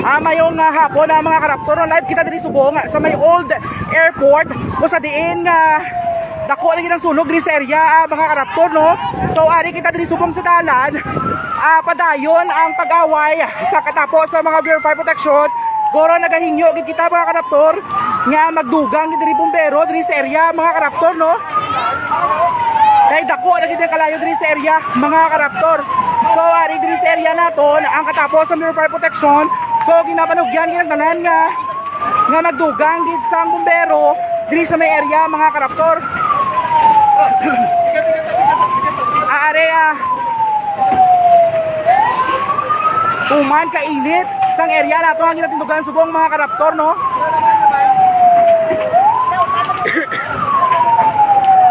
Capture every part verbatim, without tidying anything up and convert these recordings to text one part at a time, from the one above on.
Ah, mayong, ah, hapon, ah, mga karaptor, no? Live kita diri subong, ah, sa may old airport, kung sa diin nga dako lagi ang sunog diri sa area, ah, mga karaptor, no? So, ari kita diri subong sa dalan, ah, padayon ang pag-away sa katapo sa mga Bureau of Fire Protection. Goro nagahingyo gid kita, mga karaptor, nga magdugang gid diri bumbero diri sa area, mga karaptor, no? Kay dako na gid ang kalayo diri sa area, mga karaptor. So, ari diri sa area naton, ang katapo sa Bureau of Fire Protection. So, ginapanugyan gid ang tanan nga, nga magdugang gid sang bumbero diri sa may area, mga karaptor. Aare, ah, tuman ka init sang area nato ang ginatindugan subong, mga karaptor, no?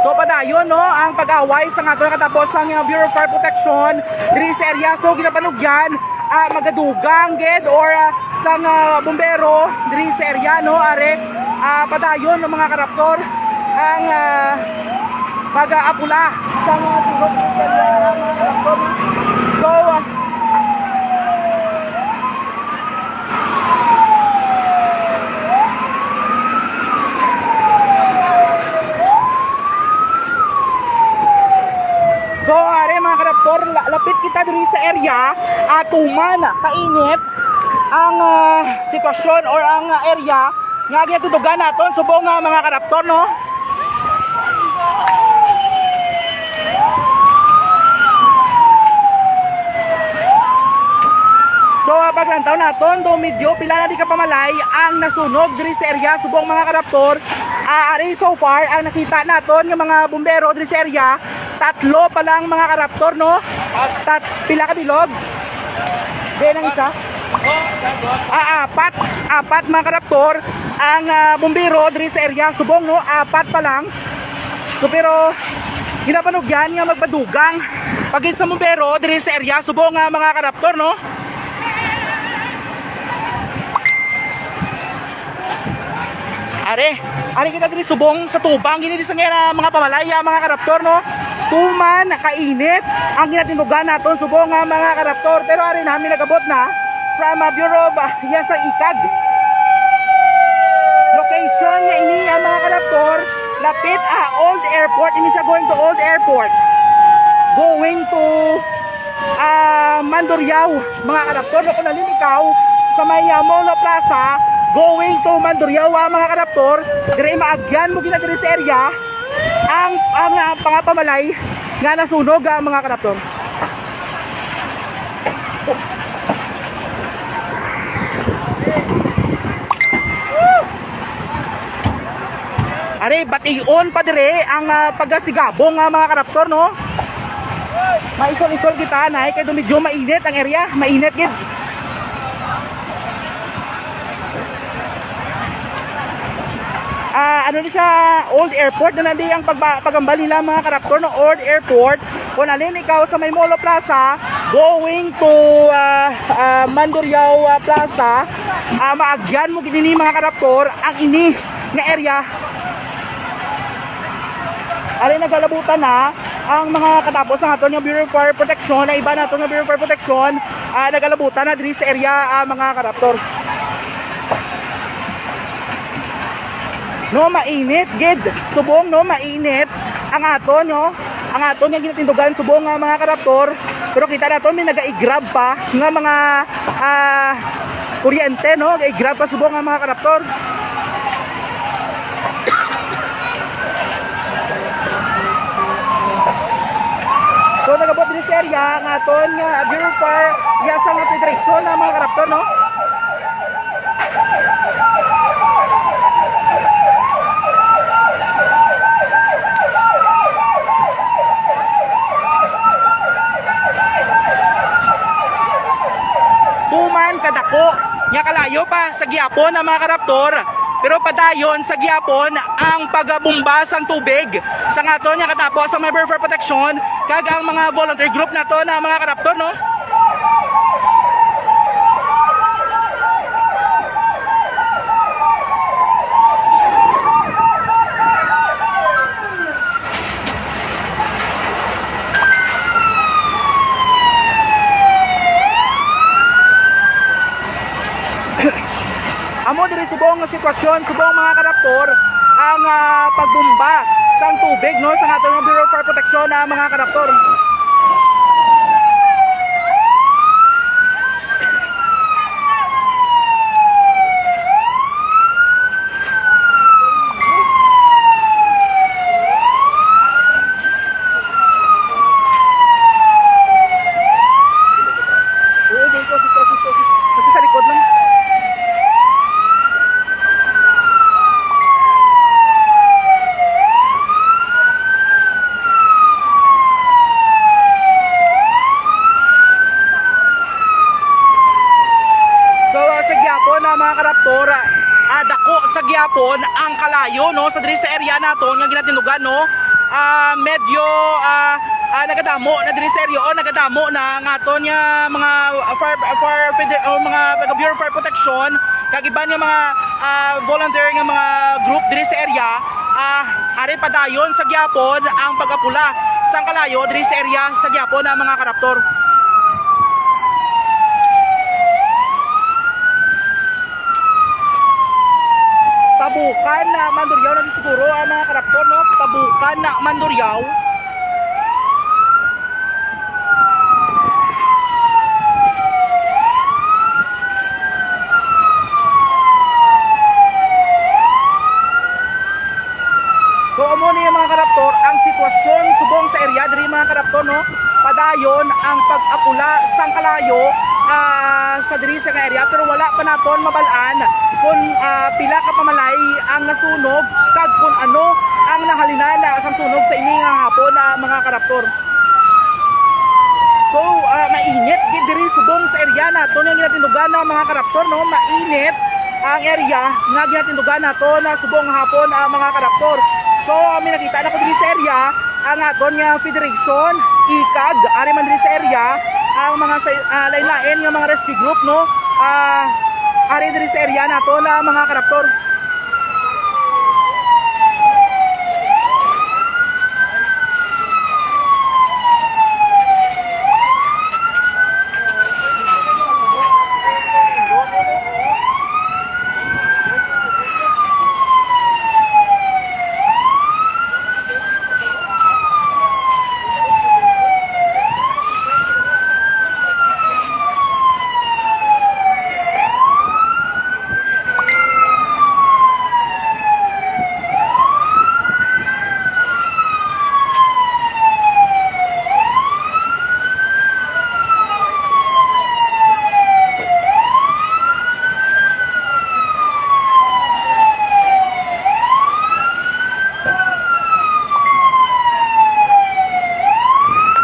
So, padayon, no, ang pag-away sa aton katapos sang, uh, Bureau of Fire Protection diri sa area. So, ginapanugyan, ah, magadugang gid or, ah, sang, ah, bumbero diri sa area, no, are, ah, padayon, no, mga karaptor, ang, ah, pag-aapula sa mga tulog diri sa area, mga karaptor. So, ah, So, are, mga karaptor, la-, lapit kita diri sa area. Atuman, kainit ang, ah, sitwasyon or ang, ah, area nga ginatudugan naton subong nga mga karaptor, no? So, ah, paglantaw naton, do medyo pila na di ka pamalay ang nasunog diri sa area subong, mga karaptor. Ah, ari so far ang nakita naton nga mga bumbero diri sa area, tatlo pa lang, mga karaptor, no? Tat pila ka bilog? Di nang isa? Ah, apat. Apat, mga karaptor, ang, ah, bumbero diri sa area subong, no? Apat pa lang. So, pero ginapanugyan nga magpadugang pa gid sa bumbero diri sa area subong nga mga karaptor, no? Are, are kita diri subong sa tubang gini di sa nga mga pamalaya, mga karaptor, no? Tuman, kainit ang ginatindugan naton subong nga mga karaptor. Pero ari na, may nagabot na from, ah, Bureau of, ah, yes, sa ikag. Location nga ini ang mga karaptor, lapit, ah, Old Airport. Ini siya going to Old Airport. Going to, ah, Mandurriao, mga karaptor. Kung nalin ikaw sa may, ah, Molo Plaza, going to Mandurriao, ah, mga karaptor, dire maagyan mo gina diri sa area ang, ang, ah, pangapamalay nga nasunog, ah, mga karaptor. Are, bation pa dire ang, ah, pagkasigabong nga mga karaptor, no? Maisol-isol kita, nay, kay do medyo mainit ang area, mainit gid. Ah, ano ni siya, old airport na nandi ang pagba-, pagambal nila, mga karaptor, no? Old airport. Kung alin ikaw sa may Molo Plaza, going to, ah, ah, Mandurriao, ah, Plaza, ah, maagyan mo gid ini, mga karaptor, ang ini nga area. Ari, nagalabutan na ang mga katapos ang aton nga Bureau of Fire Protection, ang iba nato nga Bureau of Fire Protection, ah, nagalabutan na diri sa area, ah, mga karaptor. No, mainit gid. Subong, no, mainit ang aton, no, ang aton nga ginatindugan subong nga mga karaptor. Pero kita naton may naga-i-grab pa nga mga, ah, kuryente, no, naga-i-grab pa subong nga mga karaptor. So, nagabot diri sa area nga aton nga Bureau of Fire, iya sa nga federation na mga karaptor, no? Tuman kadako nga kalayo pa sa gihapon ang mga karaptor, pero padayon sa gihapon ang pagabumba sang tubig sa aton nga katapo sa may Bureau of Fire Protection kag ang mga volunteer group nato na mga karaptor, no? Amo diri subong nga sitwasyon, subong, mga karaptor, ang, ah, pagbomba sang tubig, no, sa aton nga Bureau of Fire Protection, ah, mga karaptor. Oo, boy, kasi, kasi, kasi, kasi sa likod lang. So, ah, sa gyapon, ah, mga karaptor, ah, dako sa gyapon ang kalayo, no, sa diri sa area naton nga ginatindugan, no. Ah, medyo, ah, ah, nagadamo na diri sa area, o nagadamo na nga aton nga mga fire, fire feder-, o mga taga Bureau of Fire Protection, kag iban nga mga, ah, volunteer nga mga group diri sa area, ah, ari padayon sa gyapon ang pag-apula sang kalayo diri sa area sa gyapon, ah, mga karaptor. Tabukan na Mandurriao na siguro ang mga karaptor, no? Tabukan na Mandurriao. So, amo ni, mga karaptor, ang sitwasyon subong sa area diri, mga karaptor, no? Padayon ang pag-apula sang kalayo, ah, sa diri sa nga area, pero wala pa naton mabal-an kung, ah, pila ka pamalay ang nasunog kag kung ano ang nahalinan, ah, sang sunog sa ini nga hapon, ah, mga karaptor. So, ah, mainit gid diri subong sa area naton nga ginatindugan, ah, mga karaptor, no? Mainit ang area nga ginatindugan naton, ah, subong hapon, ah, mga karaptor. So, ah, may nakita na ko diri sa area ang aton nga federation, ikag ari man diri sa area ang mga sa, ah, lain-lain nga mga rescue group, no? Ah, ari diri sa area naton, ah, mga karaptor.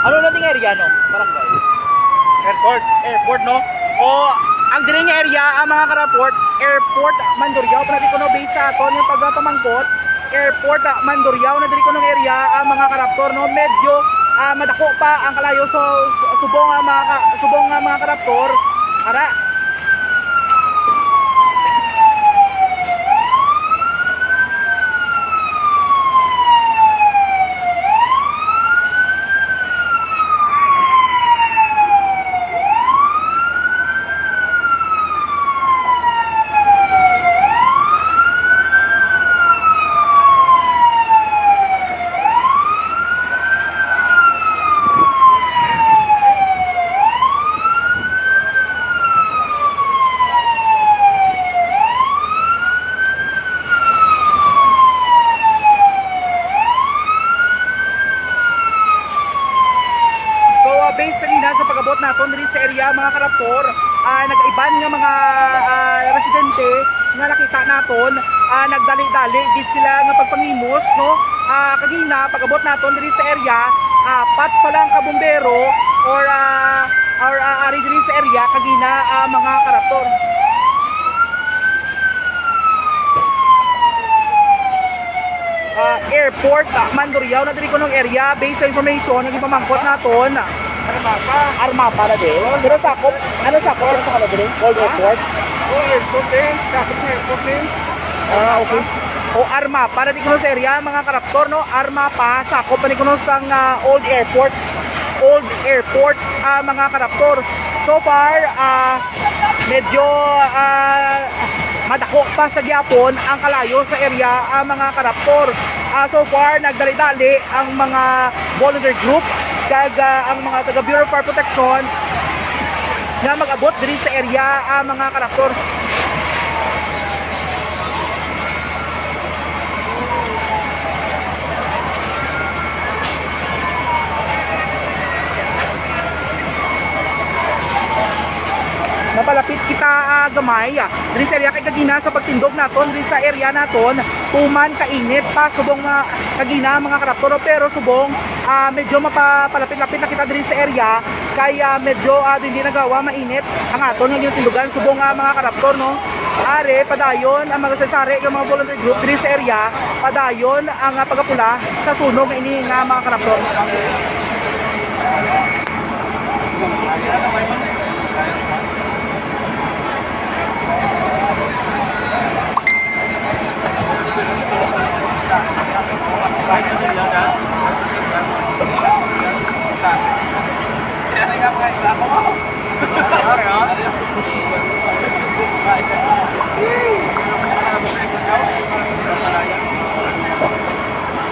Ano na ding area, no? Barangay? Airport. Airport, no? O, ang diri nga area, ang mga karaptor, Airport Mandurriao, pwede ko, no, based sa aton nga pagpamangkot, Airport, ah, Mandurriao na diri ko ng area, ang mga karaptor, no? Medyo, ah, madako pa ang kalayo, so, su-, subong, ah, mga ka-, subong, ah, mga karaptor, ara. So, ah, based kanina sa pag-abot naton diri sa area, mga karaptor, ah, nag-iban nga mga, ah, residente nga nakita naton, ah, nagdali-dali gid sila nga pagpangimos, no? Ah, kagina, pag-abot naton diri sa area, apat pa lang ka bumbero or, ah, or, ah, ari diri sa area kagina, ah, mga karaptor. Ah, airport, ah, Mandurriao na diri kunong area, based sa information nga gipamangkot naton. Armapa. Armapa na din. Pero sakop, ano sakop? Ano sakop na diri? Old Ha? Airport? Oo, airport eh. Sakop ng airport eh. Ah, okay. O, Armapa na di kuno sa area, mga karaptor, no? Armapa, sakop pa ni kuno sang, ah, Old Airport. Old Airport, ah, mga karaptor. So far, ah, medyo, ah, madako pa sa gyapon ang kalayo sa area, ah, mga karaptor. Ah, so far, nagdali-dali ang mga volunteer group kag, ah, ang mga taga Bureau of Fire Protection nga mag-abot diri sa area, ah, mga karaptor. Mapalapit kita, ah, gamay, ah, diri sa area kay kagina sa pagtindog naton diri sa area naton, tuman kainit pa subong nga kagina, mga karaptor, pero subong, ah, medyo mapapalapit-lapit na kita diri sa area kay, ah, medyo, ah, hindi nagawa mainit ang aton nga ginatindugan subong, ah, mga karaptor, no? Ari, padayon ang mga sari-sari nga mga volunteer group diri sa area, padayon ang, ah, pagapula sa sunog nga ini nga mga karaptor.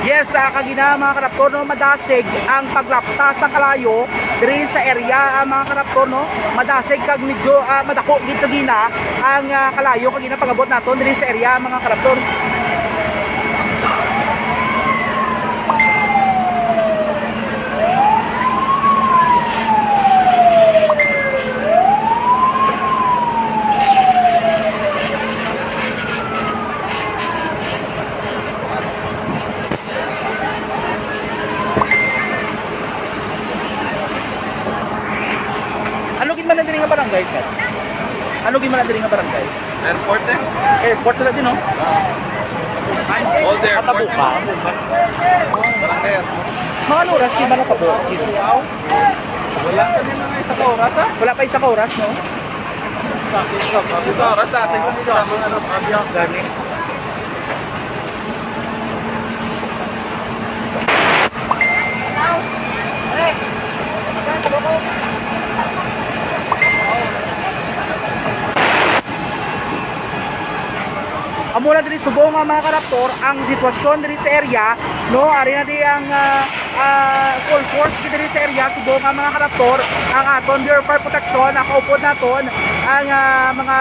Yes, ah, kagina, mga karaptor, no, madasig ang paglapta sa kalayo diri sa area, ah, mga karaptor, no, madasig kag medyo, ah, madako gid kagina ang, ah, kalayo kagina pag-abot naton diri sa area, mga karaptor. Ano gid man na diri nga barangay, sir? Ano gid man na diri nga barangay? Airport, eh. Airport na din, no? All the airport. Atabuka. Barangay. Mga ano oras gid man natabo? Wala pa din mga isa ka oras, ah. Wala pa isa ka oras, no? Isa oras dati. Gani. Amo na diri subong nga, mga karaptor, ang sitwasyon diri sa area, no? Ari na di ang, ah, ah, full force diri sa area subong nga, mga karaptor, ang aton Bureau of Fire Protection, nakaupod naton ang, ah, mga,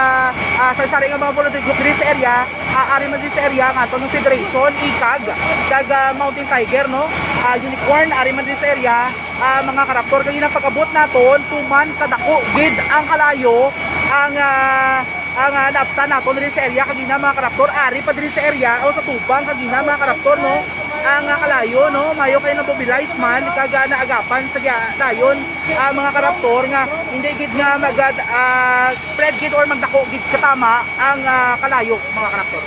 ah, sari-sari nga mga volunteer group diri sa area. Ah, ari man diri sa area ang aton federation, ikag, kag, ah, Mountain Tiger, no? Ah, Unicorn, ari man diri sa area, ah, mga karaptor. Kag ginapag-abot naton, tuman kadako gid ang kalayo ang, ah, ang, ah, naabtan naton diri sa area kagina, mga karaptor. Ari pa diri sa area o sa tubang kagina, mga karaptor, no? Ang, ah, kalayo, no? Mayo kay na-mobilize man kag, ah, naagapan sa gya-, dayon, ah, mga karaptor, nga hindi gid nga mag-, ah, spread gid or magdako gid katama ang, ah, kalayo, mga karaptor.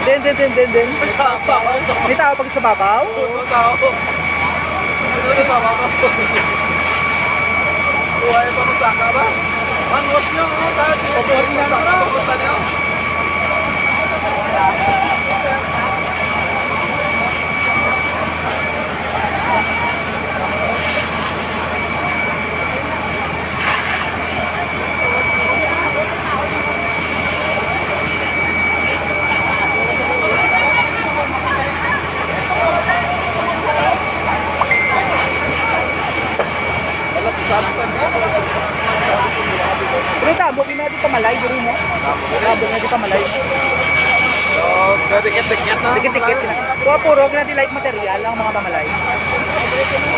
Din, din, din, din, din. May tao pa sa babaw? Ano sa babaw? Buhay pa, masaka ba? Ang hot nyo, ano, dati. Ang hot nyo, ano, ano, ano. Pero tabo, di na di pamalay, diri mo. Tabo na di pamalay. So, dikit-dikit na. Dikit-dikit na. Kuha puro, na di light material ang mga pamalay.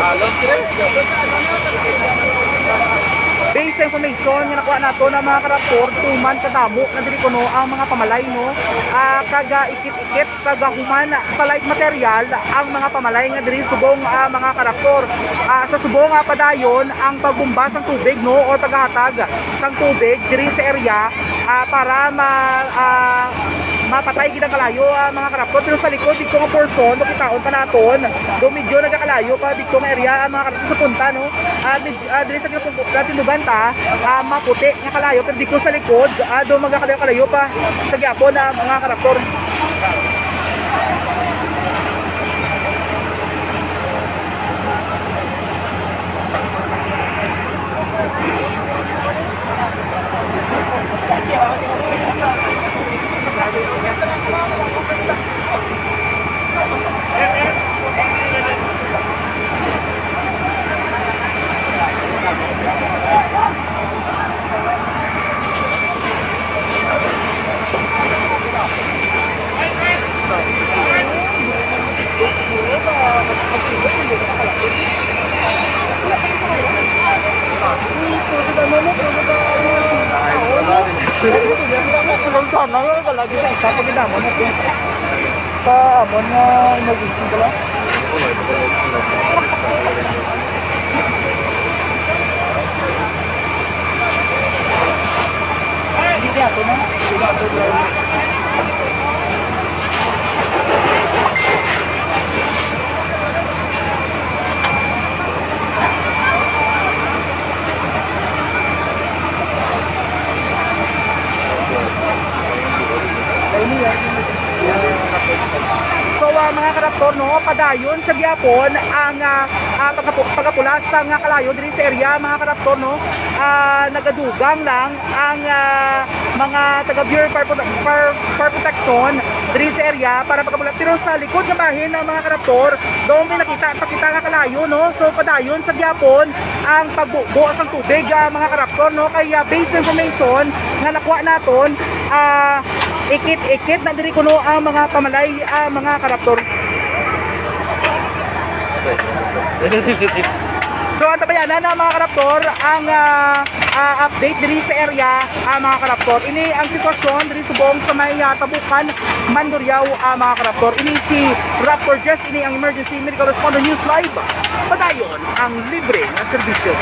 Halos, sir. Based sa information nga nakuha nato na, mga karaptor, tuman kadamo na diri kuno ang mga pamalay, no? Ah, kag, ah, ikit-ikit kag, ah, human sa light material ang mga pamalay nga diri subong, ah, mga karaptor. Ah, sa subong, ah, padayon ang pagbomba sang tubig, no, o paghatag sang tubig diri sa area, ah, para ma-, ah, mapatay gid ang kalayo, ah, mga karaptor. Pero sa likod dito nga portion, makitaon pa naton, do medyo nagakalayo pa dito nga area, ah, mga karaptor, sa punta, no? Ah, med-, ah, diri sa natindugan ta, ah, maputi nga kalayo, pero dito sa likod, ah, do magakalayo-kalayo pa sa gyapon, ah, mga karaptor. Sa amon nga emergency pala. Hindi kaya ako na. So, ah, mga karaptor, no, padayon sa gyapon ang, ah, ah, pagkapu-, pagkapula sa nga kalayo diri sa area, mga karaptor, no. Ah, nagadugang lang ang, ah, mga taga Bureau of Fire, Prote-, Fire, Fire Protection diri sa area para pagkapula. Pero sa likod nga bahin ang mga karaptor, doon may nakita, pakita nga kalayo, no. So, padayon sa gyapon ang pagbubo sang tubig, ah, mga karaptor, no? Kaya based sa information nga nakuha naton, ah, ikit-ikit na diri kuno ang mga pamalay, ah, mga karaptor. So, antabayanan na, mga karaptor, ang, ah, ah, update diri sa area, ah, mga karaptor. Ini ang sitwasyon diri subong sa may, ah, Tabukan, Mandurriao, ah, mga karaptor. Ini si Raptor Jess, ini ang emergency medical responder news live. Padayon ang libre nga serbisyo.